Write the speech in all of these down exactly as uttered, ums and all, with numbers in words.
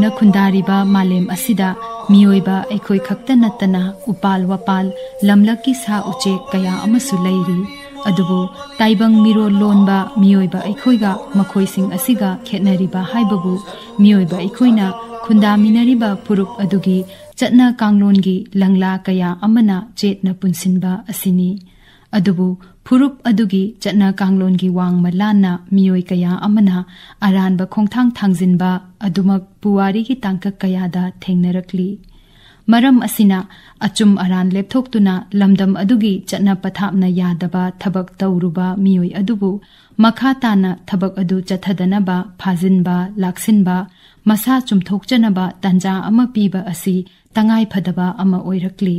ꯅ ꯈꯨꯟꯗꯥꯔꯤꯕ ꯃꯥꯂꯦꯝ ꯑꯁꯤꯗ ꯃꯤꯑꯣꯏꯕ ꯑꯩꯈꯣꯏ ꯈꯛꯇ ꯅꯠꯇꯅ ꯎꯄꯥꯜ ꯋꯥꯄꯥꯜ, ꯂꯝꯂꯛꯀꯤ ꯁꯥ ꯎꯆꯦꯛ ꯀꯌꯥ ꯑꯃꯁꯨ ꯂꯩꯔꯤ꯫ ꯑꯗꯨꯕꯨ ꯇꯥꯏꯕꯪ ꯃꯤꯔꯣꯜ ꯂꯣꯟꯕ ꯃꯤꯑꯣꯏꯕ ꯑꯩꯈꯣꯏꯒ ꯃꯈꯣꯏꯁꯤꯡ ꯑꯁꯤꯒ ꯈꯦꯠꯅꯔꯤꯕ ꯍꯥꯏꯕꯕꯨ, ꯃꯤꯑꯣꯏꯕ ꯑꯩꯈꯣꯏꯅ ꯈꯨꯟꯗꯥꯃꯤꯟꯅꯔꯤꯕ ꯐꯨꯔꯨꯞ ꯑꯗꯨꯒꯤ ꯆꯠꯅ ꯀꯥꯡꯂꯣꯟꯒꯤ ꯂꯪꯂꯥ ꯀꯌꯥ ꯑꯃꯅ ꯆꯦꯠꯅ ꯄꯨꯟꯁꯤꯟꯕ ꯑꯁꯤꯅꯤ꯫ ꯑꯗꯨꯕꯨ ꯐꯨꯔꯨꯞ ꯑꯗꯨꯒꯤ ꯆꯠꯅ ꯀꯥꯡꯂꯣꯟꯒꯤ ꯋꯥꯡꯃ ꯂꯥꯟꯅ ꯃꯤꯑꯣꯏ ꯀꯌꯥ ꯑꯃꯅ ꯑꯔꯥꯟꯕ ꯈꯣꯡꯊꯥꯡ ꯊꯥꯡꯖꯤꯟꯕ ꯑꯗꯨꯃꯛ ꯄꯨꯋꯥꯔꯤꯒꯤ ꯇꯥꯡꯀꯛ ꯀꯌꯥꯗ ꯊꯦꯡꯅꯔꯛꯂꯤ꯫ ꯃꯔꯝ ꯑꯁꯤꯅ, ꯑꯆꯨꯝ ꯑꯔꯥꯟ ꯂꯦꯞꯊꯣꯛꯇꯨꯅ ꯂꯝꯗꯝ ꯑꯗꯨꯒꯤ ꯆꯠꯅ ꯄꯊꯥꯞꯅ ꯌꯥꯗꯕ ꯊꯕꯛ ꯇꯧꯔꯨꯕ ꯃꯤꯑꯣꯏ ꯑꯗꯨꯕꯨ ꯃꯈꯥ ꯇꯥꯅ ꯊꯕꯛ ꯑꯗꯨ ꯆꯠꯊꯗꯅꯕ ꯐꯥꯖꯤꯟꯕ, ꯂꯥꯛꯁꯤꯟꯕ, ꯃꯁꯥ ꯆꯨꯝꯊꯣꯛꯆꯅꯕ ꯇꯥꯟꯖꯥ ꯑꯃ ꯄꯤꯕ ꯑꯁꯤ ꯇꯉꯥꯏ ꯐꯗꯕ ꯑꯃ ꯑꯣꯏꯔꯛꯂꯤ꯫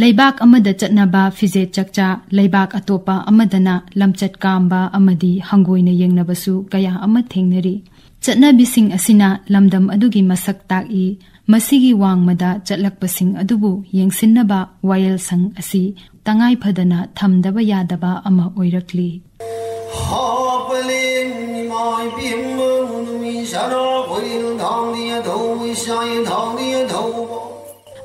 ꯂꯩꯕꯥꯛ ꯑꯃꯗ ꯆꯠꯅꯕ ꯐꯤꯖꯦꯠ ꯆꯛꯆꯥ ꯂꯩꯕꯥꯛ ꯑꯇꯣꯞꯄ ꯑꯃꯗꯅ ꯂꯝꯆꯠ ꯀꯥꯝꯕ ꯑꯃꯗꯤ ꯍꯪꯒꯣꯏꯅ ꯌꯦꯡꯅꯕꯁꯨ ꯀꯌꯥ ꯑꯃ ꯊꯦꯡꯅꯔꯤ꯫ ꯆꯠꯅꯕꯤꯁꯤꯡ ꯑꯁꯤꯅ ꯂꯝꯗꯝ ꯑꯗꯨꯒꯤ ꯃꯁꯛ ꯇꯥꯛꯏ꯫ ꯃꯁꯤꯒꯤ ꯋꯥꯡꯃꯗ ꯆꯠꯂꯛꯄꯁꯤꯡ ꯑꯗꯨꯕꯨ ꯌꯦꯡꯁꯤꯟꯅꯕ ꯋꯥꯌꯦꯜꯁꯪ ꯑꯁꯤ ꯇꯉꯥꯏ ꯐꯗꯅ ꯊꯝꯗꯕ ꯌꯥꯗꯕ ꯑꯃ ꯑꯣꯏꯔꯛꯂꯤ꯫ ꯍꯥꯄꯂꯦꯟ ꯏꯃꯥ ꯏꯕꯦꯝꯃ ꯅꯨꯃꯤ ꯁꯅꯥ ꯈꯣꯏꯔꯦꯜ ꯊꯥꯡꯗꯤ ꯑꯊꯧꯕ ꯏꯁꯥ ꯊꯥꯡꯗꯤ ꯑꯊꯧꯕ꯫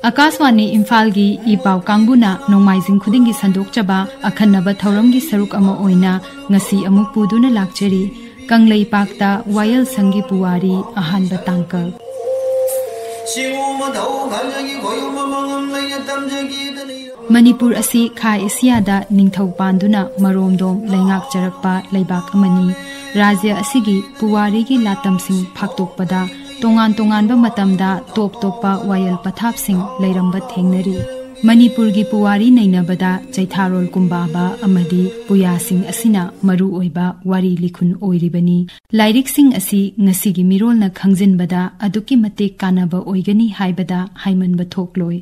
ꯑꯀꯥꯁꯋꯥꯅꯤ ꯏꯝꯐꯥꯜꯒꯤ ꯏ ꯄꯥꯎ ꯀꯥꯡꯕꯨꯅ ꯅꯣꯡꯃꯥꯏꯖꯤꯡ ꯈꯨꯗꯤꯡꯒꯤ ꯁꯟꯗꯣꯛꯆꯕ ꯑꯈꯟꯅꯕ ꯊꯧꯔꯝꯒꯤ ꯁꯔꯨꯛ ꯑꯃ ꯑꯣꯏꯅ ꯉꯁꯤ ꯑꯃꯨꯛ ꯄꯨꯗꯨꯅ ꯂꯥꯛꯆꯔꯤ꯫ ꯀꯪꯂꯩꯄꯥꯛꯇ ꯋꯥꯌꯦꯜꯁꯪꯒꯤ ꯄꯨꯋꯥꯔꯤ ꯑꯍꯥꯟꯕ ꯇꯥꯡꯀꯛ꯫ ꯁꯤꯒꯨꯝꯕ ꯊꯧ ꯈꯟꯖꯒꯤ ꯈꯣꯏꯒꯨꯝꯕ ꯃꯉꯝ ꯂꯩꯅ ꯇꯝꯖꯒꯦꯗꯅ꯫ ꯃꯅꯤꯄꯨꯔ ꯑꯁꯤ ꯈꯥ ꯑꯦꯁꯤꯌꯥꯗ ꯅꯤꯡꯊꯧ ꯄꯥꯟꯗꯨꯅ ꯃꯔꯣꯝꯗꯣꯝ ꯂꯩꯉꯥꯛꯆꯔꯛꯄ ꯂꯩꯕꯥꯛ ꯑꯃꯅꯤ꯫ ꯔꯥꯖ꯭ꯌ ꯑꯁꯤꯒꯤ ꯄꯨꯋꯥꯔꯤꯒꯤ ꯂꯥꯇꯝꯁꯤꯡ ꯐꯥꯛꯇꯣꯛꯄꯗ ꯇꯣꯉꯥꯟ ꯇꯣꯉꯥꯟꯕ ꯃꯇꯝꯗ ꯇꯣꯞ ꯇꯣꯞꯄ ꯋꯥꯌꯦꯜ ꯄꯊꯥꯞꯁꯤꯡ ꯂꯩꯔꯝꯕ ꯊꯦꯡꯅꯔꯤ꯫ ꯃꯅꯤꯄꯨꯔꯒꯤ ꯄꯨꯋꯥꯔꯤ ꯅꯩꯅꯕꯗ ꯆꯩꯊꯥꯔꯣꯜ ꯀꯨꯝꯕꯥꯕ ꯑꯃꯗꯤ ꯄꯨꯌꯥꯁꯤꯡ ꯑꯁꯤꯅ ꯃꯔꯨꯑꯣꯏꯕ ꯋꯥꯔꯤ ꯂꯤꯈꯨꯟ ꯑꯣꯏꯔꯤꯕꯅꯤ꯫ ꯂꯥꯏꯔꯤꯛꯁꯤꯡ ꯑꯁꯤ ꯉꯁꯤꯒꯤ ꯃꯤꯔꯣꯜꯅ ꯈꯪꯖꯤꯟꯕꯗ ꯑꯗꯨꯛꯀꯤ ꯃꯇꯤꯛ ꯀꯥꯟꯅꯕ ꯑꯣꯏꯒꯅꯤ ꯍꯥꯏꯕꯗ ꯍꯥꯏꯃꯟꯕ ꯊꯣꯛꯂꯣꯏ꯫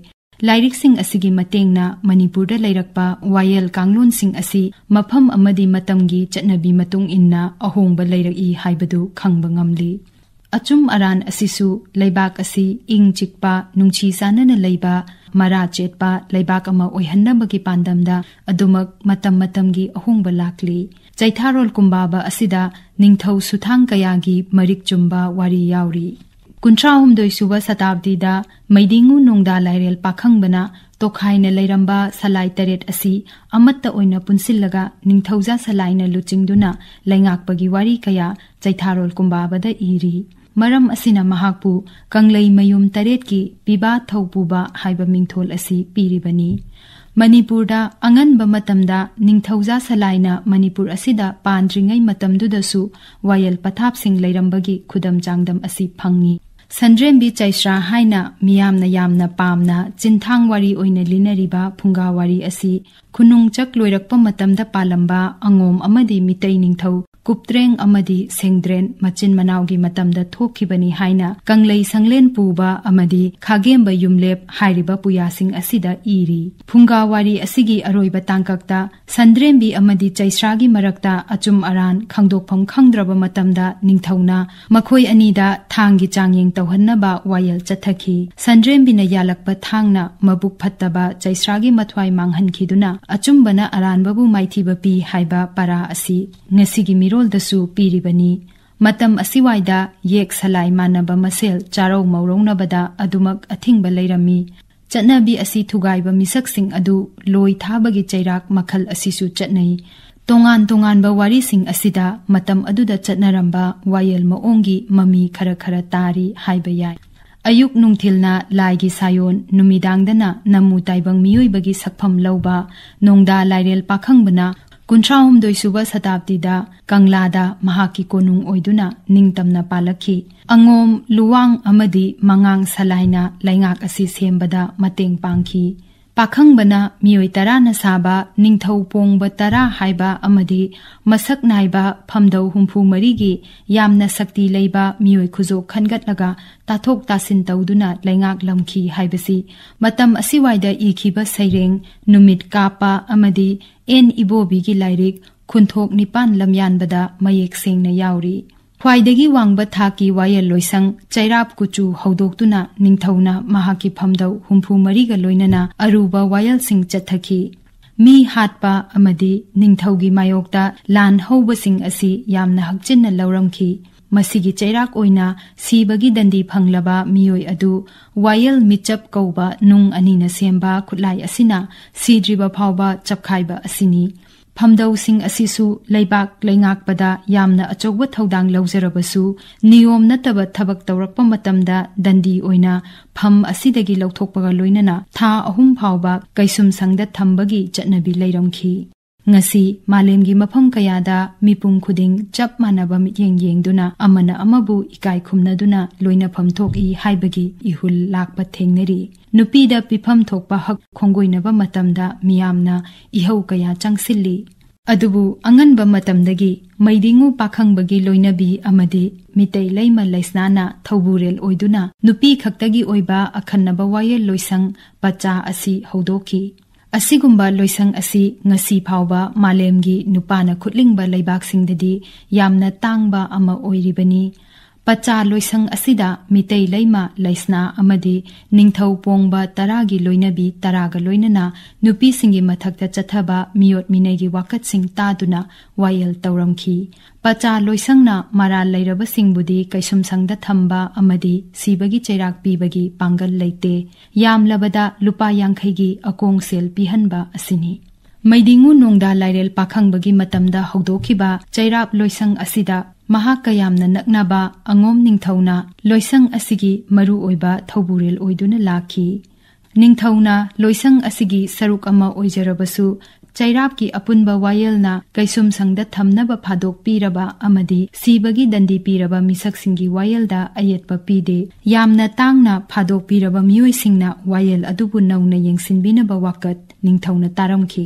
ꯂꯥꯏꯔꯤꯛꯁꯤꯡ ꯑꯁꯤꯒꯤ ꯃꯇꯦꯡꯅ ꯃꯅꯤꯄꯨꯔꯗ ꯂꯩꯔꯛꯄ ꯋꯥꯌꯦꯜ ꯀꯥꯡꯂꯣꯟꯁꯤꯡ ꯑꯁꯤ ꯃꯐꯝ ꯑꯃꯗꯤ ꯃꯇꯝꯒꯤ ꯆꯠꯅꯕꯤ ꯃꯇꯨꯡ ꯏꯟꯅ ꯑꯍꯣꯡꯕ ꯂꯩꯔꯛꯏ ꯍꯥꯏꯕꯗꯨ ꯈꯪꯕ ꯉꯝꯂꯤ꯫ ꯑꯆꯨꯝ ꯑꯔꯥꯟ ꯑꯁꯤꯁꯨ ꯂꯩꯕꯥꯛ ꯑꯁꯤ ꯏꯪ ꯆꯤꯛꯄ, ꯅꯨꯡꯁꯤ ꯆꯥꯟꯅꯅ ꯂꯩꯕ, ꯃꯔꯥ ꯆꯦꯠꯄ ꯂꯩꯕꯥꯛ ꯑꯃ ꯑꯣꯏꯍꯟꯅꯕꯒꯤ ꯄꯥꯟꯗꯝꯗ ꯑꯗꯨꯃꯛ ꯃꯇꯝ ꯃꯇꯝꯒꯤ ꯑꯍꯣꯡꯕ ꯂꯥꯛꯂꯤ꯫ ꯆꯩꯊꯥꯔꯣꯜ ꯀꯨꯝꯕꯥꯕ ꯑꯁꯤꯗ ꯅꯤꯡꯊꯧ ꯁꯨꯊꯥꯡ ꯀꯌꯥꯒꯤ ꯃꯔꯤꯛ ꯆꯨꯝꯕ ꯋꯥꯔꯤ ꯌꯥꯎꯔꯤ꯫ ꯀꯨꯟꯊ꯭ꯔꯥ ꯍꯨꯝꯗꯣꯏ ꯁꯨꯕ ꯁꯇꯥꯕꯗꯤꯗ ꯃꯩꯗꯤꯉꯨ ꯅꯣꯡꯗꯥ ꯂꯥꯏꯔꯦꯜ ꯄꯥꯈꯪꯕꯅ ꯇꯣꯈꯥꯏꯅ ꯂꯩꯔꯝꯕ ꯁꯂꯥꯏ ꯇꯔꯦꯠ ꯑꯁꯤ ꯑꯃꯠꯇ ꯑꯣꯏꯅ ꯄꯨꯟꯁꯤꯜꯂꯒ ꯅꯤꯡꯊꯧꯖꯥ ꯁꯂꯥꯏꯅ ꯂꯨꯆꯤꯡꯗꯨꯅ ꯂꯩꯉꯥꯛꯄꯒꯤ ꯋꯥꯔꯤ ꯀꯌꯥ ꯆꯩꯊꯥꯔꯣꯜ ꯀꯨꯝꯕꯥꯕꯗ ꯏꯔꯤ꯫ ꯃꯔꯝ ꯑꯁꯤꯅ ꯃꯍꯥꯛꯄꯨ ꯀꯪꯂꯩ ꯃꯌꯨꯝ ꯇꯔꯦꯠꯀꯤ ꯄꯤꯕꯥ ꯊꯧꯄꯨꯕ ꯍꯥꯏꯕ ꯃꯤꯡꯊꯣꯜ ꯑꯁꯤ ꯄꯤꯔꯤꯕꯅꯤ꯫ ꯃꯅꯤꯄꯨꯔꯗ ꯑꯉꯟꯕ ꯃꯇꯝꯗ ꯅꯤꯡꯊꯧꯖꯥ ꯁꯂꯥꯏꯅ ꯃꯅꯤꯄꯨꯔ ꯑꯁꯤꯗ ꯄꯥꯟꯗ꯭ꯔꯤꯉꯩ ꯃꯇꯝꯗꯨꯗꯁꯨ ꯋꯥꯌꯦꯜ ꯄꯊꯥꯞꯁꯤꯡ ꯂꯩꯔꯝꯕꯒꯤ ꯈꯨꯗꯝ ꯆꯥꯡꯗꯝ ꯑꯁꯤ ꯐꯪꯉꯤ꯫ ꯁꯟꯗ꯭ꯔꯦꯝꯕꯤ ꯆꯩꯁ꯭ꯔꯥ ꯍꯥꯏꯅ ꯃꯤꯌꯥꯝꯅ ꯌꯥꯝꯅ ꯄꯥꯝꯅ ꯆꯤꯟꯊꯥꯡ ꯋꯥꯔꯤ ꯑꯣꯏꯅ ꯂꯤꯅꯔꯤꯕ ꯐꯨꯡꯒꯥ ꯋꯥꯔꯤ ꯑꯁꯤ ꯈꯨꯅꯨꯡ ꯆꯛ ꯂꯣꯏꯔꯛꯄ ꯃꯇꯝꯗ ꯄꯥꯜꯂꯝꯕ ꯑꯉꯣꯝ ꯑꯃꯗꯤ ꯃꯤꯇꯩ ꯅꯤꯡꯊꯧ ꯀꯨꯞꯇ꯭ꯔꯦꯡ ꯑꯃꯗꯤ ꯁꯦꯡꯗ꯭ꯔꯦꯟ ꯃꯆꯤꯟ ꯃꯅꯥꯎꯒꯤ ꯃꯇꯝꯗ ꯊꯣꯛꯈꯤꯕꯅꯤ ꯍꯥꯏꯅ ꯀꯪꯂꯩ ꯁꯪꯂꯦꯟ ꯄꯨꯕ ꯑꯃꯗꯤ ꯈꯥꯒꯦꯝꯕ ꯌꯨꯝꯂꯦꯞ ꯍꯥꯏꯔꯤꯕ ꯄꯨꯌꯥꯁꯤꯡ ꯑꯁꯤꯗ ꯏꯔꯤ꯫ ꯐꯨꯡꯒꯥ ꯋꯥꯔꯤ ꯑꯁꯤꯒꯤ ꯑꯔꯣꯏꯕ ꯇꯥꯡꯀꯛꯇ ꯁꯟꯗ꯭ꯔꯦꯝꯕꯤ ꯑꯃꯗꯤ ꯆꯩꯁ꯭ꯔꯥꯒꯤ ꯃꯔꯛꯇ ꯑꯆꯨꯝ ꯑꯔꯥꯟ ꯈꯪꯗꯣꯛꯐꯝ ꯈꯪꯗ꯭ꯔꯕ ꯃꯇꯝꯗ ꯅꯤꯡꯊꯧꯅ ꯃꯈꯣꯏ ꯑꯅꯤꯗ ꯊꯥꯡꯒꯤ ꯆꯥꯡꯌꯦꯡ ꯇꯧꯍꯟꯅꯕ ꯋꯥꯌꯦꯜ ꯆꯠꯊꯈꯤ꯫ ꯁꯟꯗ꯭ꯔꯦꯝꯕꯤꯅ ꯌꯥꯜꯂꯛꯄ ꯊꯥꯡꯅ ꯃꯕꯨꯛ ꯐꯠꯇꯕ ꯆꯩꯁ꯭ꯔꯥꯒꯤ ꯃꯊ꯭ꯋꯥꯏ ꯃꯥꯡꯍꯟꯈꯤꯗꯨꯅ ꯑꯆꯨꯝꯕꯅ ꯑꯔꯥꯟꯕꯕꯨ ꯃꯥꯏꯊꯤꯕ ꯄꯤ ꯍꯥꯏꯕ ꯄꯔꯥ ꯑꯁꯤ ꯉꯁꯤꯒꯤ ꯃꯤꯔꯣꯜꯗꯁꯨ ꯄꯤꯔꯤꯕꯅꯤ꯫ ꯃꯇꯝ ꯑꯁꯤꯋꯥꯏꯗ ꯌꯦꯛ ꯁꯂꯥꯏ ꯃꯥꯟꯅꯕ ꯃꯁꯦꯜ ꯆꯥꯔꯧ ꯃꯧꯔꯧꯅꯕꯗ ꯑꯗꯨꯃꯛ ꯑꯊꯤꯡꯕ ꯂꯩꯔꯝꯃꯤ꯫ ꯆꯠꯅꯕꯤ ꯑꯁꯤ ꯊꯨꯒꯥꯏꯕ ꯃꯤꯁꯛꯁꯤꯡ ꯑꯗꯨ ꯂꯣꯏ ꯊꯥꯕꯒꯤ ꯆꯩꯔꯥꯛ ꯃꯈꯜ ꯑꯁꯤꯁꯨ ꯆꯠꯅꯩ꯫ ꯇꯣꯉꯥꯟ ꯇꯣꯉꯥꯟꯕ ꯋꯥꯔꯤꯁꯤꯡ ꯑꯁꯤꯗ ꯃꯇꯝ ꯑꯗꯨꯗ ꯆꯠꯅꯔꯝꯕ ꯋꯥꯌꯦꯜ ꯃꯑꯣꯡꯒꯤ ꯃꯃꯤ ꯈꯔ ꯈꯔ ꯇꯥꯔꯤ ꯍꯥꯏꯕ ꯌꯥꯏ꯫ ꯑꯌꯨꯛ ꯅꯨꯡꯊꯤꯜꯅ ꯂꯥꯏꯒꯤ ꯁꯥꯌꯣꯟ, ꯅꯨꯃꯤꯗꯥꯡꯗꯅ ꯅꯝꯃꯨ ꯇꯥꯏꯕꯪ ꯃꯤꯑꯣꯏꯕꯒꯤ ꯁꯛꯐꯝ ꯂꯧꯕ ꯅꯣꯡꯗꯥ ꯂꯥꯏꯔꯦꯜ ꯄꯥꯈꯪꯕꯅ ꯀꯨꯟꯊ꯭ꯔꯥ ꯍꯨꯝꯗꯣꯏ ꯁꯨꯕ ꯁꯇꯥꯕꯗꯤꯗ ꯀꯪꯂꯥꯗ ꯃꯍꯥꯛꯀꯤ ꯀꯣꯅꯨꯡ ꯑꯣꯏꯗꯨꯅ ꯅꯤꯡꯇꯝꯅ ꯄꯥꯜꯂꯛꯈꯤ꯫ ꯑꯉꯣꯝ, ꯂꯨꯋꯥꯡ ꯑꯃꯗꯤ ꯃꯉꯥꯡ ꯁꯂꯥꯏꯅ ꯂꯩꯉꯥꯛ ꯑꯁꯤ ꯁꯦꯝꯕꯗ ꯃꯇꯦꯡ ꯄꯥꯡꯈꯤ꯫ ꯄꯥꯈꯪꯕꯅ ꯃꯤꯑꯣꯏ ꯇꯔꯥꯅ ꯁꯥꯕ ꯅꯤꯡꯊꯧ ꯄꯣꯡꯕ ꯇꯔꯥ ꯍꯥꯏꯕ ꯑꯃꯗꯤ ꯃꯁꯛ ꯅꯥꯏꯕ ꯐꯝꯗꯧ ꯍꯨꯝꯐꯨ ꯃꯔꯤꯒꯤ ꯌꯥꯝꯅ ꯁꯛꯇꯤ ꯂꯩꯕ ꯃꯤꯑꯣꯏ ꯈꯨꯖꯣꯛ ꯈꯟꯒꯠꯂꯒ ꯇꯥꯊꯣꯛ ꯇꯥꯁꯤꯟ ꯇꯧꯗꯨꯅ ꯂꯩꯉꯥꯛꯂꯝꯈꯤ ꯍꯥꯏꯕꯁꯤ ꯃꯇꯝ ꯑꯁꯤꯋꯥꯏꯗ ꯏꯈꯤꯕ ꯁꯩꯔꯦꯡ ꯅꯨꯃꯤꯠ ꯀꯥꯞꯄ ꯑꯃꯗꯤ ꯑꯦꯟ ꯏꯕꯣꯕꯤꯒꯤ ꯂꯥꯏꯔꯤꯛ ꯈꯨꯟꯊꯣꯛ ꯅꯤꯄꯥꯟ ꯂꯝꯌꯥꯟꯕꯗ ꯃꯌꯦꯛ ꯁꯦꯡꯅ ꯌꯥꯎꯔꯤ꯫ ꯈ꯭ꯋꯥꯏꯗꯒꯤ ꯋꯥꯡꯕ ꯊꯥꯛꯀꯤ ꯋꯥꯌꯦꯜ ꯂꯣꯏꯁꯪ ꯆꯩꯔꯥꯞ ꯀꯨꯆꯨ ꯍꯧꯗꯣꯛꯇꯨꯅ ꯅꯤꯡꯊꯧꯅ ꯃꯍꯥꯛꯀꯤ ꯐꯝꯗꯧ ꯍꯨꯝꯐꯨ ꯃꯔꯤꯒ ꯂꯣꯏꯅꯅ ꯑꯔꯨꯕ ꯋꯥꯌꯦꯜꯁꯤꯡ ꯆꯠꯊꯈꯤ꯫ ꯃꯤ ꯍꯥꯠꯄ ꯑꯃꯗꯤ ꯅꯤꯡꯊꯧꯒꯤ ꯃꯥꯌꯣꯛꯇ ꯂꯥꯟ ꯍꯧꯕꯁꯤꯡ ꯑꯁꯤ ꯌꯥꯝꯅ ꯍꯛꯆꯤꯟꯅ ꯂꯧꯔꯝꯈꯤ꯫ ꯃꯁꯤꯒꯤ ꯆꯩꯔꯥꯛ ꯑꯣꯏꯅ ꯁꯤꯕꯒꯤ ꯗꯟꯗꯤ ꯐꯪꯂꯕ ꯃꯤꯑꯣꯏ ꯑꯗꯨ ꯋꯥꯌꯦꯜ ꯃꯤꯆꯞ ꯀꯧꯕ ꯅꯨꯡ ꯑꯅꯤꯅ ꯁꯦꯝꯕ ꯈꯨꯠꯂꯥꯏ ꯑꯁꯤꯅ ꯁꯤꯗ꯭ꯔꯤꯕ ꯐꯥꯎꯕ ꯆꯞꯈꯥꯏꯕ ꯑꯁꯤꯅꯤ꯫ ꯐꯝꯗꯧꯁꯤꯡ ꯑꯁꯤꯁꯨ ꯂꯩꯕꯥꯛ ꯂꯩꯉꯥꯛꯄꯗ ꯌꯥꯝꯅ ꯑꯆꯧꯕ ꯊꯧꯗꯥꯡ ꯂꯧꯖꯔꯕꯁꯨ, ꯅꯤꯌꯣꯝ ꯅꯠꯇꯕ ꯊꯕꯛ ꯇꯧꯔꯛꯄ ꯃꯇꯝꯗ ꯗꯟꯗꯤ ꯑꯣꯏꯅ ꯐꯝ ꯑꯁꯤꯗꯒꯤ ꯂꯧꯊꯣꯛꯄꯒ ꯂꯣꯏꯅꯅ ꯊꯥ ꯑꯍꯨꯝ ꯐꯥꯎꯕ ꯀꯩꯁꯨꯝꯁꯪꯗ ꯊꯝꯕꯒꯤ ꯆꯠꯅꯕꯤ ꯂꯩꯔꯝꯈꯤ꯫ ꯉꯁꯤ ꯃꯥꯂꯦꯝꯒꯤ ꯃꯐꯝ ꯀꯌꯥꯗ ꯃꯤꯄꯨꯝ ꯈꯨꯗꯤꯡ ꯆꯞ ꯃꯥꯟꯅꯕ ꯃꯤꯠꯌꯦꯡ ꯌꯦꯡꯗꯨꯅ ꯑꯃꯅ ꯑꯃꯕꯨ ꯏꯀꯥꯏ ꯈꯨꯝꯅꯗꯨꯅ ꯂꯣꯏꯅꯐꯝ ꯊꯣꯛꯏ ꯍꯥꯏꯕꯒꯤ ꯏꯍꯨꯜ ꯂꯥꯛꯄ ꯊꯦꯡꯅꯔꯤ꯫ ꯅꯨꯄꯤꯗ ꯄꯤꯐꯝ ꯊꯣꯛꯄ ꯍꯛ ꯈꯣꯡꯒꯣꯏꯅꯕ ꯃꯇꯝꯗ ꯃꯤꯌꯥꯝꯅ ꯏꯍꯧ ꯀꯌꯥ ꯆꯪꯁꯤꯜꯂꯤ꯫ ꯑꯗꯨꯕꯨ ꯑꯉꯟꯕ ꯃꯇꯝꯗꯒꯤ ꯃꯩꯗꯤꯡꯉꯨ ꯄꯥꯈꯪꯕꯒꯤ ꯂꯣꯏꯅꯕꯤ ꯑꯃꯗꯤ ꯃꯤꯇꯩ ꯂꯩꯃ ꯂꯩꯁꯅꯥꯅ ꯊꯧꯕꯨꯔꯦꯜ ꯑꯣꯏꯗꯨꯅ ꯅꯨꯄꯤ ꯈꯛꯇꯒꯤ ꯑꯣꯏꯕ ꯑꯈꯟꯅꯕ ꯋꯥꯌꯦꯜ ꯂꯣꯏꯁꯪ ꯄꯆꯥ ꯑꯁꯤ ꯍꯧꯗꯣꯛꯈꯤ꯫ ꯑꯁꯤꯒꯨꯝꯕ ꯂꯣꯏꯁꯪ ꯑꯁꯤ ꯉꯁꯤ ꯐꯥꯎꯕ ꯃꯥꯂꯦꯝꯒꯤ ꯅꯨꯄꯥꯅ ꯈꯨꯠꯂꯤꯡꯕ ꯂꯩꯕꯥꯛꯁꯤꯡꯗꯗꯤ ꯌꯥꯝꯅ ꯇꯥꯡꯕ ꯑꯃ ꯑꯣꯏꯔꯤꯕꯅꯤ꯫ ꯄꯆꯥ ꯂꯣꯏꯁꯪ ꯑꯁꯤꯗ ꯃꯤꯇꯩ ꯂꯩꯃ ꯂꯩꯁꯅꯥ ꯑꯃꯗꯤ ꯅꯤꯡꯊꯧ ꯄꯣꯡꯕ ꯇꯔꯥꯒꯤ ꯂꯣꯏꯅꯕꯤ ꯇꯔꯥꯒ ꯂꯣꯏꯅꯅ ꯅꯨꯄꯤꯁꯤꯡꯒꯤ ꯃꯊꯛꯇ ꯆꯠꯊꯕ ꯃꯤꯑꯣꯠ ꯃꯤꯅꯩꯒꯤ ꯋꯥꯀꯠꯁꯤꯡ ꯇꯥꯗꯨꯅ ꯋꯥꯌꯦꯜ ꯇꯧꯔꯝꯈꯤ꯫ ꯄꯆꯥ ꯂꯣꯏꯁꯪꯅ ꯃꯔꯥꯜ ꯂꯩꯔꯕꯁꯤꯡꯕꯨꯗꯤ ꯀꯩꯁꯨꯝꯁꯪꯗ ꯊꯝꯕ ꯑꯃꯗꯤ ꯁꯤꯕꯒꯤ ꯆꯩꯔꯥꯛ ꯄꯤꯕꯒꯤ ꯄꯥꯡꯒꯜ ꯂꯩꯇꯦ꯫ ꯌꯥꯝꯂꯕꯗ ꯂꯨꯄꯥ ꯌꯥꯡꯈꯩꯒꯤ ꯑꯀꯣꯡ ꯁꯦꯜ ꯄꯤꯍꯟꯕ ꯑꯁꯤꯅꯤ꯫ ꯃꯩꯗꯤꯡꯉꯨ ꯅꯣꯡꯗꯥ ꯂꯥꯏꯔꯦꯜ ꯄꯥꯈꯪꯕꯒꯤ ꯃꯇꯝꯗ ꯍꯧꯗꯣꯛꯈꯤꯕ ꯆꯩꯔꯥꯞ ꯂꯣꯏꯁꯪ ꯑꯁꯤꯗ ꯃꯍꯥꯛꯀ ꯌꯥꯝꯅ ꯅꯛꯅꯕ ꯑꯉꯣꯝ ꯅꯤꯡꯊꯧꯅ ꯂꯣꯏꯁꯪ ꯑꯁꯤꯒꯤ ꯃꯔꯨꯑꯣꯏꯕ ꯊꯧꯕꯨꯔꯦꯜ ꯑꯣꯏꯗꯨꯅ ꯂꯥꯛꯈꯤ꯫ ꯅꯤꯡꯊꯧꯅ ꯂꯣꯏꯁꯪ ꯑꯁꯤꯒꯤ ꯁꯔꯨꯛ ꯑꯃ ꯑꯣꯏꯖꯔꯕꯁꯨ, ꯆꯩꯔꯥꯞꯀꯤ ꯑꯄꯨꯟꯕ ꯋꯥꯌꯦꯜꯅ ꯀꯩꯁꯨꯝꯁꯪꯗ ꯊꯝꯅꯕ ꯐꯥꯗꯣꯛꯄꯤꯔꯕ ꯑꯃꯗꯤ ꯁꯤꯕꯒꯤ ꯗꯟꯗꯤ ꯄꯤꯔꯕ ꯃꯤꯁꯛꯁꯤꯡꯒꯤ ꯋꯥꯌꯦꯜꯗ ꯑꯌꯦꯠꯄ ꯄꯤꯗꯦ꯫ ꯌꯥꯝꯅ ꯇꯥꯡꯅ ꯐꯥꯗꯣꯛꯄꯤꯔꯕ ꯃꯤꯑꯣꯏꯁꯤꯡꯅ ꯋꯥꯌꯦꯜ ꯑꯗꯨꯕꯨ ꯅꯧꯅ ꯌꯦꯡꯁꯤꯟꯕꯤꯅꯕ ꯋꯥꯀꯠ ꯅꯤꯡꯊꯧꯅ ꯇꯥꯔꯝꯈꯤ꯫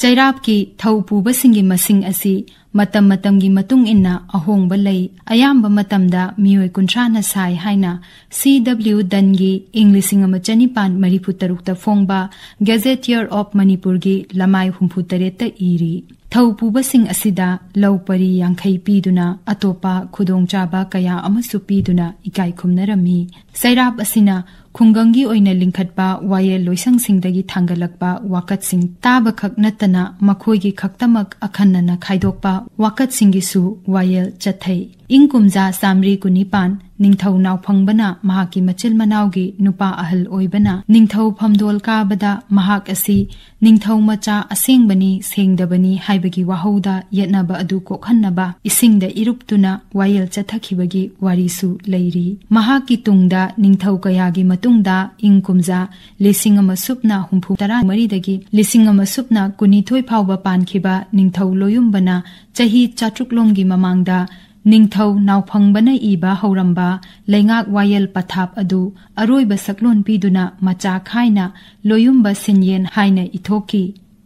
ꯆꯩꯔꯥꯞꯀꯤ ꯊꯧ ꯄꯨꯕꯁꯤꯡꯒꯤ ꯃꯁꯤꯡ ꯑꯁꯤ ꯃꯇꯝ ꯃꯇꯝꯒꯤ ꯃꯇꯨꯡ ꯏꯟꯅ ꯑꯍꯣꯡꯕ ꯂꯩ꯫ ꯑꯌꯥꯝꯕ ꯃꯇꯝꯗ ꯃꯤꯑꯣꯏ ꯀꯨꯟꯊ꯭ꯔꯥꯅ ꯁꯥꯏ ꯍꯥꯏꯅ ꯁꯤ ꯗꯕ꯭ꯂꯤꯎ ꯗꯟꯒꯤ ꯏꯪ ꯂꯤꯁꯤꯡ ꯑꯃ ꯆꯅꯤꯄꯥꯟ ꯃꯔꯤꯐꯨ ꯇꯔꯨꯛꯇ ꯐꯣꯡꯕ Gazetteer of Manipurꯒꯤ ꯂꯃꯥꯏ ꯍꯨꯝꯐꯨ ꯇꯔꯦꯠꯇ ꯏꯔꯤ꯫ ꯊꯧ ꯄꯨꯕꯁꯤꯡ ꯑꯁꯤꯗ ꯂꯧ ꯄꯔꯤ ꯌꯥꯡꯈꯩ ꯄꯤꯗꯨꯅ ꯑꯇꯣꯞꯄ ꯈꯨꯗꯣꯡꯆꯥꯕ ꯀꯌꯥ ꯑꯃꯁꯨ ꯄꯤꯗꯨꯅ ꯏꯀꯥꯏ ꯈꯨꯝꯅꯔꯝꯃꯤ꯫ ꯆꯩꯔꯥꯞ ꯑꯁꯤꯅ ꯈꯨꯡꯒꯪꯒꯤ ꯑꯣꯏꯅ ꯂꯤꯡꯈꯠꯄ ꯋꯥꯌꯦꯜ ꯂꯣꯏꯁꯪꯁꯤꯡꯗꯒꯤ ꯊꯥꯡꯒꯠꯂꯛꯄ ꯋꯥꯀꯠꯁꯤꯡ ꯇꯥꯕꯈꯛ ꯅꯠꯇꯅ ꯃꯈꯣꯏꯒꯤ ꯈꯛꯇꯃꯛ ꯑꯈꯟꯅꯅ ꯈꯥꯏꯗꯣꯛꯄ ꯋꯥꯀꯠꯁꯤꯡꯒꯤꯁꯨ ꯋꯥꯌꯦꯜ ꯆꯠꯊꯩ꯫ ꯏꯪ ꯀꯨꯝꯖꯥ ꯆꯥꯃꯔꯤ ꯀꯨꯟꯅꯤꯄꯥꯟ ꯅꯤꯡꯊꯧ ꯅꯥꯎꯐꯪꯕꯅ ꯃꯍꯥꯛꯀꯤ ꯃꯆꯤꯜ ꯃꯅꯥꯎꯒꯤ ꯅꯨꯄꯥ ꯑꯍꯜ ꯑꯣꯏꯕꯅ ꯅꯤꯡꯊꯧ ꯐꯝꯗꯣꯜ ꯀꯥꯕꯗ ꯃꯍꯥꯛ ꯑꯁꯤ ꯅꯤꯡꯊꯧ ꯃꯆꯥ ꯑꯁꯦꯡꯕꯅꯤ, ꯁꯦꯡꯗꯕꯅꯤ ꯍꯥꯏꯕꯒꯤ ꯋꯥꯍꯧꯗ ꯌꯦꯠꯅꯕ ꯑꯗꯨ ꯀꯣꯛꯍꯟꯅꯕ ꯏꯁꯤꯡꯗ ꯏꯔꯨꯞꯇꯨꯅ ꯋꯥꯌꯦꯜ ꯆꯠꯊꯈꯤꯕꯒꯤ ꯋꯥꯔꯤꯁꯨ ꯂꯩꯔꯤ꯫ ꯃꯍꯥꯛꯀꯤ ꯇꯨꯡꯗ ꯅꯤꯡꯊꯧ ꯀꯌꯥꯒꯤ ꯃꯇꯨꯡꯗ ꯏꯪ ꯀꯨꯝꯖꯥ ꯂꯤꯁꯤꯡ ꯑꯃ ꯁꯨꯞꯅ ꯍꯨꯝꯐꯨ ꯇꯔꯥ ꯃꯔꯤꯗꯒꯤ ꯂꯤꯁꯤꯡ ꯑꯃ ꯁꯨꯞꯅ ꯀꯨꯟꯅꯤꯊꯣꯏ ꯐꯥꯎꯕ ꯄꯥꯟꯈꯤꯕ ꯅꯤꯡꯊꯧ ꯂꯣꯌꯨꯝꯕꯅ ꯆꯍꯤ ꯆꯥꯇ꯭ꯔꯨꯛꯂꯣꯝꯒꯤ ꯃꯃꯥꯡꯗ ꯅꯤꯡꯊꯧ ꯅꯥꯎꯐꯪꯕꯅ ꯏꯕ ꯍꯧꯔꯝꯕ ꯂꯩꯉꯥꯛ ꯋꯥꯌꯦꯜ ꯄꯊꯥꯞ ꯑꯗꯨ ꯑꯔꯣꯏꯕ ꯁꯛꯂꯣꯟ ꯄꯤꯗꯨꯅ ꯃꯆꯥ ꯈꯥꯏꯅ ꯂꯣꯌꯨꯝꯕ ꯁꯤꯟꯌꯦꯟ ꯍꯥꯏꯅ ꯏꯊꯣꯛꯈꯤ꯫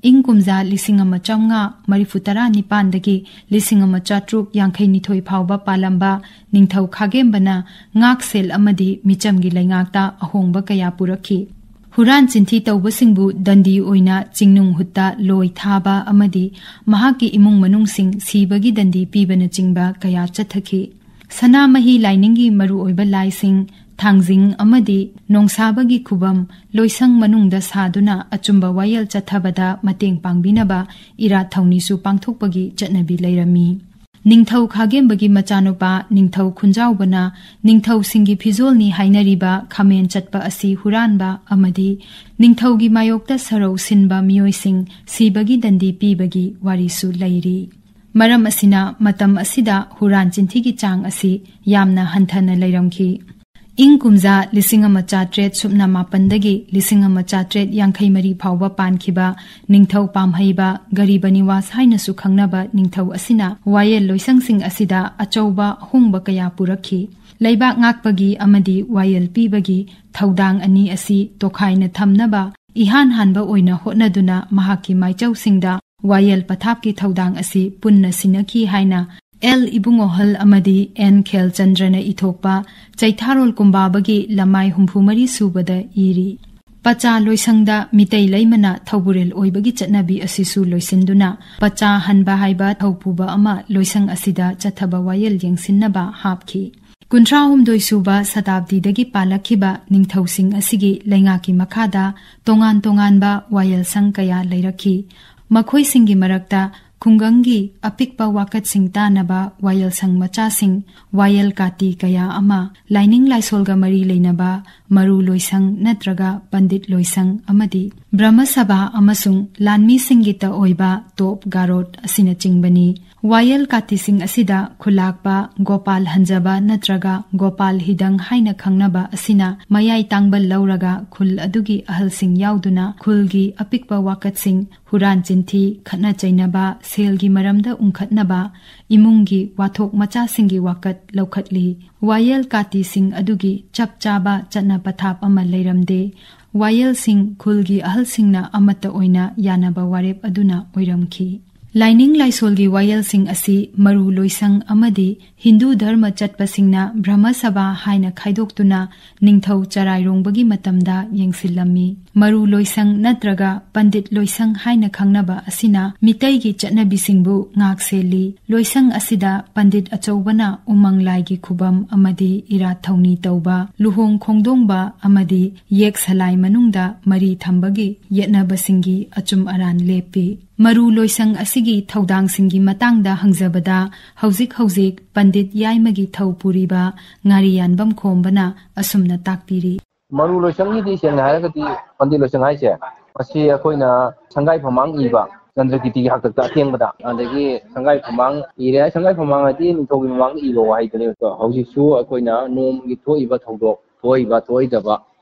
ꯏꯪ ꯀꯨꯝꯖꯥ ꯂꯤꯁꯤꯡ ꯑꯃ ꯆꯥꯝꯃꯉꯥ ꯃꯔꯤꯐꯨ ꯇꯔꯥ ꯅꯤꯄꯥꯟꯗꯒꯤ ꯂꯤꯁꯤꯡ ꯑꯃ ꯆꯥꯇ꯭ꯔꯨꯛ ꯌꯥꯡꯈꯩ ꯅꯤꯊꯣꯏ ꯐꯥꯎꯕ ꯄꯥꯜꯂꯝꯕ ꯅꯤꯡꯊꯧ ꯈꯥꯒꯦꯝꯕꯅ ꯉꯥꯛꯁꯦꯜ ꯑꯃꯗꯤ ꯃꯤꯆꯝꯒꯤ ꯂꯩꯉꯥꯛꯇ ꯑꯍꯣꯡꯕ ꯀꯌꯥ ꯄꯨꯔꯛꯈꯤ꯫ ꯍꯨꯔꯥꯟ ꯆꯤꯟꯊꯤ ꯇꯧꯕꯁꯤꯡꯕꯨ ꯗꯟꯗꯤ ꯑꯣꯏꯅ ꯆꯤꯡꯅꯨꯡ ꯍꯨꯠꯇ ꯂꯣꯏ ꯊꯥꯕ ꯑꯃꯗꯤ ꯃꯍꯥꯛꯀꯤ ꯏꯃꯨꯡ ꯃꯅꯨꯡꯁꯤꯡ ꯁꯤꯕꯒꯤ ꯗꯟꯗꯤ ꯄꯤꯕꯅꯆꯤꯡꯕ ꯀꯌꯥ ꯆꯠꯊꯈꯤ꯫ ꯁꯅꯥꯃꯍꯤ ꯂꯥꯏꯅꯤꯡꯒꯤ ꯃꯔꯨꯑꯣꯏꯕ ꯂꯥꯏꯁꯤꯡ, ꯊꯥꯡꯖꯤꯡ ꯑꯃꯗꯤ ꯅꯣꯡꯁꯥꯕꯒꯤ ꯈꯨꯕꯝ ꯂꯣꯏꯁꯪ ꯃꯅꯨꯡꯗ ꯁꯥꯗꯨꯅ ꯑꯆꯨꯝꯕ ꯋꯥꯌꯦꯜ ꯆꯠꯊꯕꯗ ꯃꯇꯦꯡ ꯄꯥꯡꯕꯤꯅꯕ ꯏꯔꯥꯠ ꯊꯧꯅꯤꯁꯨ ꯄꯥꯡꯊꯣꯛꯄꯒꯤ ꯆꯠꯅꯕꯤ ꯂꯩꯔꯝꯃꯤ꯫ ꯅꯤꯡꯊꯧ ꯈꯥꯒꯦꯝꯕꯒꯤ ꯃꯆꯥꯅꯨꯄꯥ ꯅꯤꯡꯊꯧ ꯈꯨꯟꯖꯥꯎꯕꯅ ꯅꯤꯡꯊꯧꯁꯤꯡꯒꯤ ꯐꯤꯖꯣꯜꯅꯤ ꯍꯥꯏꯅꯔꯤꯕ ꯈꯥꯃꯦꯟ ꯆꯠꯄ ꯑꯁꯤ ꯍꯨꯔꯥꯟꯕ ꯑꯃꯗꯤ ꯅꯤꯡꯊꯧꯒꯤ ꯃꯥꯌꯣꯛꯇ ꯁꯔꯧ ꯁꯤꯟꯕ ꯃꯤꯑꯣꯏꯁꯤꯡ ꯁꯤꯕꯒꯤ ꯗꯟꯗꯤ ꯄꯤꯕꯒꯤ ꯋꯥꯔꯤꯁꯨ ꯂꯩꯔꯤ꯫ ꯃꯔꯝ ꯑꯁꯤꯅ ꯃꯇꯝ ꯑꯁꯤꯗ ꯍꯨꯔꯥꯟ ꯆꯤꯟꯊꯤꯒꯤ ꯆꯥꯡ ꯑꯁꯤ ꯌꯥꯝꯅ ꯍꯟꯊꯅ ꯂꯩꯔꯝꯈꯤ꯫ ꯏꯪ ꯀꯨꯝꯖꯥ ꯂꯤꯁꯤꯡ ꯑꯃ ꯆꯥꯇ꯭ꯔꯦꯠ ꯁꯨꯞꯅ ꯃꯥꯄꯟꯗꯒꯤ ꯂꯤꯁꯤꯡ ꯑꯃ ꯆꯥꯇ꯭ꯔꯦꯠ ꯌꯥꯡꯈꯩ ꯃꯔꯤ ꯐꯥꯎꯕ ꯄꯥꯟꯈꯤꯕ ꯅꯤꯡꯊꯧ ꯄꯥꯝꯍꯩꯕ ꯒꯔꯤꯕ ꯅꯤꯋꯥꯁ ꯍꯥꯏꯅꯁꯨ ꯈꯪꯅꯕ ꯅꯤꯡꯊꯧ ꯑꯁꯤꯅ ꯋꯥꯌꯦꯜ ꯂꯣꯏꯁꯪꯁꯤꯡ ꯑꯁꯤꯗ ꯑꯆꯧꯕ ꯑꯍꯣꯡꯕ ꯀꯌꯥ ꯄꯨꯔꯛꯈꯤ꯫ ꯂꯩꯕꯥꯛ ꯉꯥꯛꯄꯒꯤ ꯑꯃꯗꯤ ꯋꯥꯌꯦꯜ ꯄꯤꯕꯒꯤ ꯊꯧꯗꯥꯡ ꯑꯅꯤ ꯑꯁꯤ ꯇꯣꯈꯥꯏꯅ ꯊꯝꯅꯕ ꯏꯍꯥꯟ ꯍꯥꯟꯕ ꯑꯣꯏꯅ ꯍꯣꯠꯅꯗꯨꯅ ꯃꯍꯥꯛꯀꯤ ꯃꯥꯏꯆꯧꯁꯤꯡꯗ ꯋꯥꯌꯦꯜ ꯄꯊꯥꯞꯀꯤ ꯊꯧꯗꯥꯡ ꯑꯁꯤ ꯄꯨꯟꯅ ꯁꯤꯟꯅꯈꯤ ꯍꯥꯏꯅ ꯑꯦꯜ ꯏꯕꯨꯡꯉꯣꯍꯜ ꯑꯃꯗꯤ ꯑꯦꯟ ꯈꯦꯜꯆꯟꯗ꯭ꯔꯅ ꯏꯊꯣꯛꯄ ꯆꯩꯊꯥꯔꯣꯜ ꯀꯨꯝꯕꯥꯕꯒꯤ ꯂꯃꯥꯏ ꯍꯨꯝꯐꯨ ꯃꯔꯤ ꯁꯨꯕꯗ ꯏꯔꯤ꯫ ꯄꯆꯥ ꯂꯣꯏꯁꯪꯗ ꯃꯤꯇꯩ ꯂꯩꯃꯅ ꯊꯧꯕꯨꯔꯦꯜ ꯑꯣꯏꯕꯒꯤ ꯆꯠꯅꯕꯤ ꯑꯁꯤꯁꯨ ꯂꯣꯏꯁꯤꯟꯗꯨꯅ ꯄꯆꯥ ꯍꯟꯕ ꯍꯥꯏꯕ ꯊꯧꯄꯨꯕ ꯑꯃ ꯂꯣꯏꯁꯪ ꯑꯁꯤꯗ ꯆꯠꯊꯕ ꯋꯥꯌꯦꯜ ꯌꯦꯡꯁꯤꯟꯅꯕ ꯍꯥꯞꯈꯤ꯫ ꯀꯨꯟꯊ꯭ꯔꯥ ꯍꯨꯝꯗꯣꯏ ꯁꯨꯕ ꯁꯇꯥꯕꯗꯤꯗꯒꯤ ꯄꯥꯜꯂꯛꯈꯤꯕ ꯅꯤꯡꯊꯧꯁꯤꯡ ꯑꯁꯤꯒꯤ ꯂꯩꯉꯥꯛꯀꯤ ꯃꯈꯥꯗ ꯇꯣꯉꯥꯟ ꯇꯣꯉꯥꯟꯕ ꯋꯥꯌꯦꯜꯁꯪ ꯀꯌꯥ ꯂꯩꯔꯛꯈꯤ꯫ ꯃꯈꯣꯏꯁꯤꯡꯒꯤ ꯃꯔꯛꯇ ꯈꯨꯡꯒꯪꯒꯤ ꯑꯄꯤꯛꯄ ꯋꯥꯀꯠꯁꯤꯡ ꯇꯥꯅꯕ ꯋꯥꯌꯦꯜꯁꯪ ꯃꯆꯥꯁꯤꯡ, ꯋꯥꯌꯦꯜ ꯀꯥꯇꯤ ꯀꯌꯥ ꯑꯃ, ꯂꯥꯏꯅꯤꯡ ꯂꯥꯏꯁꯣꯜꯒ ꯃꯔꯤ ꯂꯩꯅꯕ ꯃꯔꯨ ꯂꯣꯏꯁꯪ ꯅꯠꯇ꯭ꯔꯒ ꯄꯟꯗꯤꯠ ꯂꯣꯏꯁꯪ ꯑꯃꯗꯤ ꯕ꯭ꯔꯍꯃ ꯁꯚꯥ ꯑꯃꯁꯨꯡ ꯂꯥꯟꯃꯤꯁꯤꯡꯒꯤꯇ ꯑꯣꯏꯕ ꯇꯣꯞ ꯒꯥꯔꯣꯠ ꯑꯁꯤꯅꯆꯤꯡꯕꯅꯤ꯫ ꯋꯥꯌꯦꯜ ꯀꯥꯇꯤꯁꯤꯡ ꯑꯁꯤꯗ ꯈꯨꯜꯂꯥꯛꯄ ꯒꯣꯄꯥꯜ ꯍꯟꯖꯕ ꯅꯠꯇ꯭ꯔꯒ ꯒꯣꯄꯥꯜ ꯍꯤꯗꯪ ꯍꯥꯏꯅ ꯈꯪꯅꯕ ꯑꯁꯤꯅ ꯃꯌꯥꯏ ꯇꯥꯡꯕ ꯂꯧꯔꯒ ꯈꯨꯜ ꯑꯗꯨꯒꯤ ꯑꯍꯜꯁꯤꯡ ꯌꯥꯎꯗꯨꯅ ꯈꯨꯜꯒꯤ ꯑꯄꯤꯛꯄ ꯋꯥꯀꯠꯁꯤꯡ, ꯍꯨꯔꯥꯟ ꯆꯤꯟꯊꯤ, ꯈꯠꯅ ꯆꯩꯅꯕ, ꯁꯦꯜꯒꯤ ꯃꯔꯝꯗ ꯎꯪꯈꯠꯅꯕ, ꯏꯃꯨꯡꯒꯤ ꯋꯥꯊꯣꯛ ꯃꯆꯥꯁꯤꯡꯒꯤ ꯋꯥꯀꯠ ꯂꯧꯈꯠꯂꯤ꯫ ꯋꯥꯌꯦꯜ ꯀꯥꯇꯤꯁꯤꯡ ꯑꯗꯨꯒꯤ ꯆꯞ ꯆꯥꯕ ꯆꯠꯅ ꯄꯊꯥꯞ ꯑꯃ ꯂꯩꯔꯝꯗꯦ꯫ ꯋꯥꯌꯦꯜꯁꯤꯡ ꯈꯨꯜꯒꯤ ꯑꯍꯜꯁꯤꯡꯅ ꯑꯃꯠꯇ ꯑꯣꯏꯅ ꯌꯥꯅꯕ ꯋꯥꯔꯦꯞ ꯑꯗꯨꯅ ꯑꯣꯏꯔꯝꯈꯤ꯫ ꯂꯥꯏꯅꯤꯡ ꯂꯥꯏꯁꯣꯜꯒꯤ ꯋꯥꯌꯦꯜꯁꯤꯡ ꯑꯁꯤ ꯃꯔꯨ ꯂꯣꯏꯁꯪ ꯑꯃꯗꯤ ꯍꯤꯟꯗꯨ ꯙꯔꯃ ꯆꯠꯄꯁꯤꯡꯅ ꯕ꯭ꯔꯍꯃ ꯁꯚꯥ ꯍꯥꯏꯅ ꯈꯥꯏꯗꯣꯛꯇꯨꯅ ꯅꯤꯡꯊꯧ ꯆꯔꯥꯏꯔꯣꯡꯕꯒꯤ ꯃꯇꯝꯗ ꯌꯦꯡꯁꯤꯜꯂꯝꯃꯤ꯫ ꯃꯔꯨ ꯂꯣꯏꯁꯪ ꯅꯠꯇ꯭ꯔꯒ ꯄꯟꯗꯤꯠ ꯂꯣꯏꯁꯪ ꯍꯥꯏꯅ ꯈꯪꯅꯕ ꯑꯁꯤꯅ ꯃꯤꯇꯩꯒꯤ ꯆꯠꯅꯕꯤꯁꯤꯡꯕꯨ ꯉꯥꯛꯁꯦꯜꯂꯤ꯫ ꯂꯣꯏꯁꯪ ꯑꯁꯤꯗ ꯄꯟꯗꯤꯠ ꯑꯆꯧꯕꯅ ꯎꯃꯪ ꯂꯥꯏꯒꯤ ꯈꯨꯕꯝ ꯑꯃꯗꯤ ꯏꯔꯥꯠ ꯊꯧꯅꯤ ꯇꯧꯕ, ꯂꯨꯍꯣꯡ ꯈꯣꯡꯗꯣꯡꯕ ꯑꯃꯗꯤ ꯌꯦꯛ ꯁꯂꯥꯏ ꯃꯅꯨꯡꯗ ꯃꯔꯤ ꯊꯝꯕꯒꯤ ꯌꯦꯠꯅꯕꯁꯤꯡꯒꯤ ꯑꯆꯨꯝ ꯑꯔꯥꯟ ꯂꯦꯞꯄꯤ꯫ ꯃꯔꯨ ꯂꯣꯏꯁꯪ ꯑꯁꯤꯒꯤ ꯊꯧꯗꯥꯡꯁꯤꯡꯒꯤ ꯃꯇꯥꯡꯗ ꯍꯪꯖꯕꯗ, ꯍꯧꯖꯤꯛ ꯍꯧꯖꯤꯛ ꯄꯟꯗꯤꯠ ꯌꯥꯏꯃꯒꯤ ꯊꯧ ꯄꯨꯔꯤꯕ ꯉꯥꯔꯤꯌꯥꯟꯕꯝ ꯈꯣꯝꯕꯅ ꯑꯁꯨꯝꯅ ꯇꯥꯛꯄꯤꯔꯤ꯫ ꯃꯔꯨ ꯂꯣꯏꯁꯪꯒꯤꯗꯤ ꯁꯦꯡꯅ ꯍꯥꯏꯔꯒꯗꯤ ꯄꯟꯗꯤꯠ ꯂꯣꯏꯁꯪ ꯍꯥꯏꯁꯦ, ꯃꯁꯤ ꯑꯩꯈꯣꯏꯅ ꯁꯪꯒꯥꯏ ꯐꯃꯥꯡ ꯏꯕ, ꯆꯟꯗ꯭ꯔꯀꯤꯇꯤꯒꯤ ꯍꯥꯛꯇꯛꯇ ꯑꯊꯦꯡꯕꯗ, ꯑꯗꯒꯤ ꯁꯪꯒꯥꯏ ꯐꯃꯥꯡ ꯏꯔꯦ꯫ ꯁꯪꯒꯥꯏ ꯐꯃꯥꯡ ꯍꯥꯏꯗꯤ ꯅꯤꯡꯊꯧꯒꯤ ꯃꯃꯥꯡꯗ ꯏꯕ ꯋꯥꯍꯩꯗꯨꯅꯦꯕꯀꯣ꯫ ꯍꯧꯖꯤꯛꯁꯨ ꯑꯩꯈꯣꯏꯅ ꯅꯣꯡꯃꯒꯤ ꯊꯣꯛꯏꯕ ꯊꯧꯗꯣꯛ, ꯊꯣꯛꯏꯕ ꯊꯣꯛꯏꯗꯕ,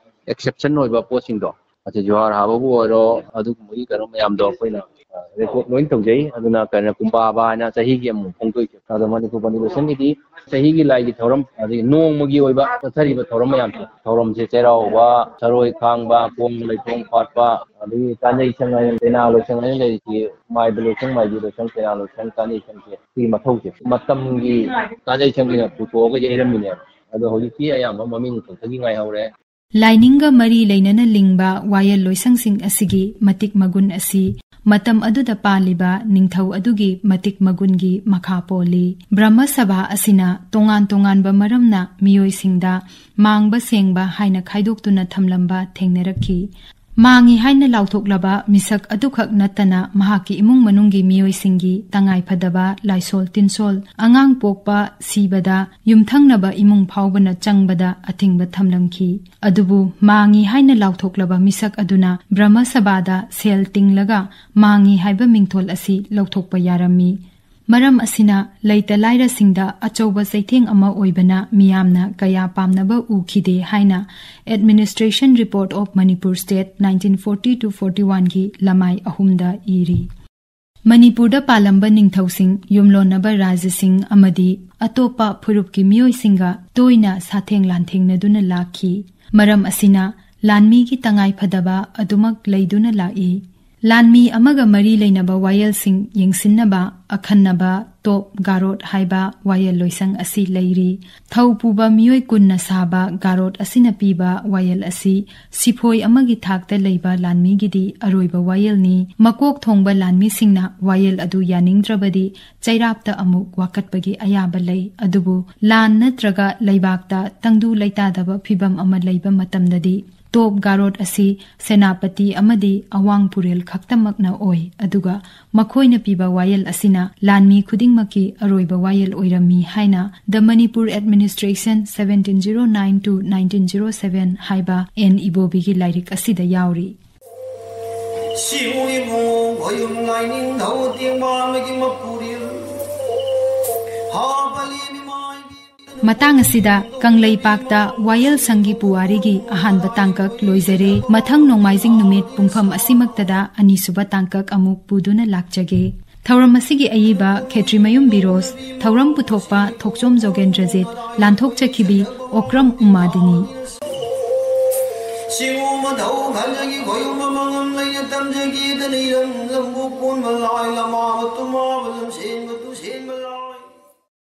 exception ꯑꯣꯏꯕ ꯄꯣꯠꯁꯤꯡꯗꯣ, ꯑꯁꯤ ꯖꯨꯍꯥꯔ ꯍꯥꯕꯕꯨ ꯑꯣꯏꯔꯣ, ꯑꯗꯨꯒꯨꯝꯕꯒꯤ ꯀꯩꯅꯣ ꯃꯌꯥꯝꯗꯣ ꯑꯩꯈꯣꯏꯅ, ꯑ, record ꯂꯣꯏꯅ ꯇꯧꯖꯩ꯫ ꯑꯗꯨꯅ ꯀꯩꯅꯣ, ꯀꯨꯝꯕꯥꯕ ꯍꯥꯏꯅ ꯆꯍꯤꯒꯤ ꯑꯃꯨꯛ ꯐꯣꯡꯗꯣꯛꯏꯁꯦ꯫ ꯑꯗꯣ ꯃꯅꯤꯄꯨꯔ ꯄꯟꯗꯤꯠ ꯂꯣꯏꯁꯪꯒꯤꯗꯤ ꯆꯍꯤꯒꯤ ꯂꯥꯏꯒꯤ ꯊꯧꯔꯝ, ꯑꯗꯒꯤ ꯅꯣꯡꯃꯒꯤ ꯑꯣꯏꯕ ꯆꯠꯊꯔꯤꯕ ꯊꯧꯔꯝ ꯃꯌꯥꯝꯁꯦ, ꯊꯧꯔꯝꯁꯦ ꯆꯩꯔꯥꯎꯕ, ꯊꯔꯣꯏ ꯈꯥꯡꯕ, ꯀꯣꯝ ꯂꯩꯈꯣꯝ ꯐꯥꯠꯄ, ꯑꯗꯒꯤ ꯆꯥꯟꯖꯩ ꯁꯪ ꯍꯥꯏꯅ ꯀꯩꯅꯥ ꯂꯣꯏꯁꯪ ꯍꯥꯏꯅ ꯂꯩꯔꯤꯁꯤ, ꯃꯥꯏꯕ ꯂꯣꯏꯁꯪ, ꯃꯥꯏꯕꯤ ꯂꯣꯏꯁꯪ, ꯀꯩꯅꯥ ꯂꯣꯏꯁꯪ, ꯆꯥꯟꯖꯩ ꯁꯪꯁꯦ, ꯁꯤꯒꯤ ꯃꯊꯧꯁꯦ ꯃꯇꯝꯒꯤ ꯆꯥꯟꯖꯩ ꯁꯪꯒꯤꯅ ꯄꯨꯊꯣꯛꯑꯒ ꯌꯩꯔꯝꯃꯤꯅꯦꯕ꯫ ꯑꯗꯣ ꯍꯧꯖꯤꯛꯇꯤ ꯑꯌꯥꯝꯕ ꯃꯃꯤꯡ ꯈꯛꯇꯒꯤ ꯉꯥꯏꯍꯧꯔꯦ꯫ ꯂꯥꯏꯅꯤꯡꯒ ꯃꯔꯤ ꯂꯩꯅꯅ ꯂꯤꯡꯕ ꯋꯥꯌꯦꯜ ꯂꯣꯏꯁꯪꯁꯤꯡ ꯑꯁꯤꯒꯤ ꯃꯇꯤꯛ ꯃꯒꯨꯟ ꯑꯁꯤ ꯃꯇꯝ ꯑꯗꯨꯗ ꯄꯥꯜꯂꯤꯕ ꯅꯤꯡꯊꯧ ꯑꯗꯨꯒꯤ ꯃꯇꯤꯛ ꯃꯒꯨꯟꯒꯤ ꯃꯈꯥ ꯄꯣꯜꯂꯤ꯫ ꯕ꯭ꯔꯍꯃ ꯁꯚꯥ ꯑꯁꯤꯅ ꯇꯣꯉꯥꯟ ꯇꯣꯉꯥꯟꯕ ꯃꯔꯝꯅ ꯃꯤꯑꯣꯏꯁꯤꯡꯗ ꯃꯥꯡꯕ ꯁꯦꯡꯕ ꯍꯥꯏꯅ ꯈꯥꯏꯗꯣꯛꯇꯨꯅ ꯊꯝꯂꯝꯕ ꯊꯦꯡꯅꯔꯛꯈꯤ꯫ ꯃꯥꯡꯉꯤ ꯍꯥꯏꯅ ꯂꯥꯎꯊꯣꯛꯂꯕ ꯃꯤꯁꯛ ꯑꯗꯨꯈꯛ ꯅꯠꯇꯅ ꯃꯍꯥꯛꯀꯤ ꯏꯃꯨꯡ ꯃꯅꯨꯡꯒꯤ ꯃꯤꯑꯣꯏꯁꯤꯡꯒꯤ ꯇꯉꯥꯏꯐꯗꯕ ꯂꯥꯏꯁꯣꯜ ꯇꯤꯟꯁꯣꯜ, ꯑꯉꯥꯡ ꯄꯣꯛꯄ, ꯁꯤꯕꯗ ꯌꯨꯝꯊꯪꯅꯕ ꯏꯃꯨꯡ ꯐꯥꯎꯕꯅ ꯆꯪꯕꯗ ꯑꯊꯤꯡꯕ ꯊꯝꯂꯝꯈꯤ꯫ ꯑꯗꯨꯕꯨ ꯃꯥꯡꯉꯤ ꯍꯥꯏꯅ ꯂꯥꯎꯊꯣꯛꯂꯕ ꯃꯤꯁꯛ ꯑꯗꯨꯅ ꯕ꯭ꯔꯍꯃ ꯁꯚꯥꯗ ꯁꯦꯜ ꯇꯤꯡꯂꯒ ꯃꯥꯡꯉꯤ ꯍꯥꯏꯕ ꯃꯤꯡꯊꯣꯜ ꯑꯁꯤ ꯂꯧꯊꯣꯛꯄ ꯌꯥꯔꯝꯃꯤ꯫ ꯃꯔꯝ ꯑꯁꯤꯅ ꯂꯩꯇ ꯂꯥꯏꯔꯁꯤꯡꯗ ꯑꯆꯧꯕ ꯆꯩꯊꯦꯡ ꯑꯃ ꯑꯣꯏꯕꯅ ꯃꯤꯌꯥꯝꯅ ꯀꯌꯥ ꯄꯥꯝꯅꯕ ꯎꯈꯤꯗꯦ ꯍꯥꯏꯅ Administration Report of Manipur State nineteen forty to forty-one ꯒꯤ ꯂꯃꯥꯏ ꯑꯍꯨꯝꯗ ꯏꯔꯤ꯫ ꯃꯅꯤꯄꯨꯔꯗ ꯄꯥꯜꯂꯝꯕ ꯅꯤꯡꯊꯧꯁꯤꯡ, ꯌꯨꯝꯂꯣꯟꯅꯕ ꯔꯥꯖꯁꯤꯡ ꯑꯃꯗꯤ ꯑꯇꯣꯞꯄ ꯐꯨꯔꯨꯞꯀꯤ ꯃꯤꯑꯣꯏꯁꯤꯡꯒ ꯇꯣꯏꯅ ꯁꯥꯊꯦꯡ ꯂꯥꯟꯊꯦꯡꯅꯗꯨꯅ ꯂꯥꯛꯈꯤ꯫ ꯃꯔꯝ ꯑꯁꯤꯅ ꯂꯥꯟꯃꯤꯒꯤ ꯇꯉꯥꯏꯐꯗꯕ ꯑꯗꯨꯃꯛ ꯂꯩꯗꯨꯅ ꯂꯥꯛꯏ꯫ ꯂꯥꯟꯃꯤ ꯑꯃꯒ ꯃꯔꯤ ꯂꯩꯅꯕ ꯋꯥꯌꯦꯜꯁꯤꯡ ꯌꯦꯡꯁꯤꯟꯅꯕ ꯑꯈꯟꯅꯕ ꯇꯣꯞ ꯒꯥꯔꯣꯠ ꯍꯥꯏꯕ ꯋꯥꯌꯦꯜ ꯂꯣꯏꯁꯪ ꯑꯁꯤ ꯂꯩꯔꯤ꯫ ꯊꯧ ꯄꯨꯕ ꯃꯤꯑꯣꯏ ꯀꯨꯟꯅ ꯁꯥꯕ ꯒꯥꯔꯣꯠ ꯑꯁꯤꯅ ꯄꯤꯕ ꯋꯥꯌꯦꯜ ꯑꯁꯤ ꯁꯤꯐꯣꯏ ꯑꯃꯒꯤ ꯊꯥꯛꯇ ꯂꯩꯕ ꯂꯥꯟꯃꯤꯒꯤꯗꯤ ꯑꯔꯣꯏꯕ ꯋꯥꯌꯦꯜꯅꯤ꯫ ꯃꯀꯣꯛ ꯊꯣꯡꯕ ꯂꯥꯟꯃꯤꯁꯤꯡꯅ ꯋꯥꯌꯦꯜ ꯑꯗꯨ ꯌꯥꯅꯤꯡꯗ꯭ꯔꯕꯗꯤ ꯆꯩꯔꯥꯛꯇ ꯑꯃꯨꯛ ꯋꯥꯀꯠꯄꯒꯤ ꯑꯌꯥꯕ ꯂꯩ꯫ ꯑꯗꯨꯕꯨ ꯂꯥꯟ ꯅꯠꯇ꯭ꯔꯒ ꯂꯩꯕꯥꯛꯇ ꯇꯪꯗꯨ ꯂꯩꯇꯥꯗꯕ ꯐꯤꯚꯝ ꯑꯃ ꯂꯩꯕ ꯃꯇꯝꯗꯗꯤ ꯇꯣꯞ ꯒꯥꯔꯣꯠ ꯑꯁꯤ ꯁꯦꯅꯥꯄꯇꯤ ꯑꯃꯗꯤ ꯑꯋꯥꯡ ꯄꯨꯔꯦꯜ ꯈꯛꯇꯃꯛꯅ ꯑꯣꯏ, ꯑꯗꯨꯒ ꯃꯈꯣꯏꯅ ꯄꯤꯕ ꯋꯥꯌꯦꯜ ꯑꯁꯤꯅ ꯂꯥꯟꯃꯤ ꯈꯨꯗꯤꯡꯃꯛꯀꯤ ꯑꯔꯣꯏꯕ ꯋꯥꯌꯦꯜ ꯑꯣꯏꯔꯝꯃꯤ ꯍꯥꯏꯅ The Manipur Administration seventeen zero nine to nineteen zero seven ꯍꯥꯏꯕ ꯑꯦꯟ ꯏꯕꯣꯕꯤꯒꯤ ꯂꯥꯏꯔꯤꯛ ꯑꯁꯤꯗ ꯌꯥꯎꯔꯤ꯫ ꯁꯤꯕꯨ ꯏꯕꯨꯡꯉꯣ ꯈꯣꯌꯨꯝ ꯂꯥꯏꯅꯤꯡꯊꯧ ꯇꯦꯡꯕꯥꯡꯒꯤ ꯃꯄꯨꯔꯦꯜ ꯍꯥꯕꯂꯤ ꯃꯤꯃꯥꯏꯕꯤ꯫ ꯃꯇꯥꯡ ꯑꯁꯤꯗ ꯀꯪꯂꯩꯄꯥꯛꯇ ꯋꯥꯌꯦꯜ ꯁꯪꯒꯤ ꯄꯨꯋꯥꯔꯤꯒꯤ ꯑꯍꯥꯟꯕ ꯇꯥꯡꯀꯛ ꯂꯣꯏꯖꯔꯦ꯫ ꯃꯊꯪ ꯅꯣꯡꯃꯥꯏꯖꯤꯡ ꯅꯨꯃꯤꯠ ꯄꯨꯡꯐꯝ ꯑꯁꯤꯃꯛꯇꯗ ꯑꯅꯤꯁꯨꯕ ꯇꯥꯡꯀꯛ ꯑꯃꯨꯛ ꯄꯨꯗꯨꯅ ꯂꯥꯛꯆꯒꯦ꯫ ꯊꯧꯔꯝ ꯑꯁꯤꯒꯤ ꯑꯏꯕ ꯈꯦꯇ꯭ꯔꯤꯃꯌꯨꯝ ꯕꯤꯔꯣꯖ, ꯊꯧꯔꯝ ꯄꯨꯊꯣꯛꯄ ꯊꯣꯛꯆꯣꯝ ꯖꯣꯒꯦꯟꯗ꯭ꯔꯖꯤꯠ, ꯂꯥꯟꯊꯣꯛꯆꯈꯤꯕꯤ ꯑꯣꯀ꯭ꯔꯝ ꯎꯃꯥꯗꯤꯅꯤ꯫ ꯁꯤꯒꯨꯝꯕ ꯊꯧ ꯈꯟꯖꯒꯤ ꯈꯣꯏꯒꯨꯝꯕ ꯃꯉꯝ ꯂꯩꯅ ꯇꯝꯖꯒꯦꯗꯅ ꯏꯔꯝ ꯂꯝꯕꯨ ꯀꯣꯟꯕ ꯂꯥꯏ ꯂꯃꯥꯕ ꯇꯨꯃꯥꯕ ꯂꯝꯁꯦꯟꯕ ꯇꯨꯁꯦꯟꯕ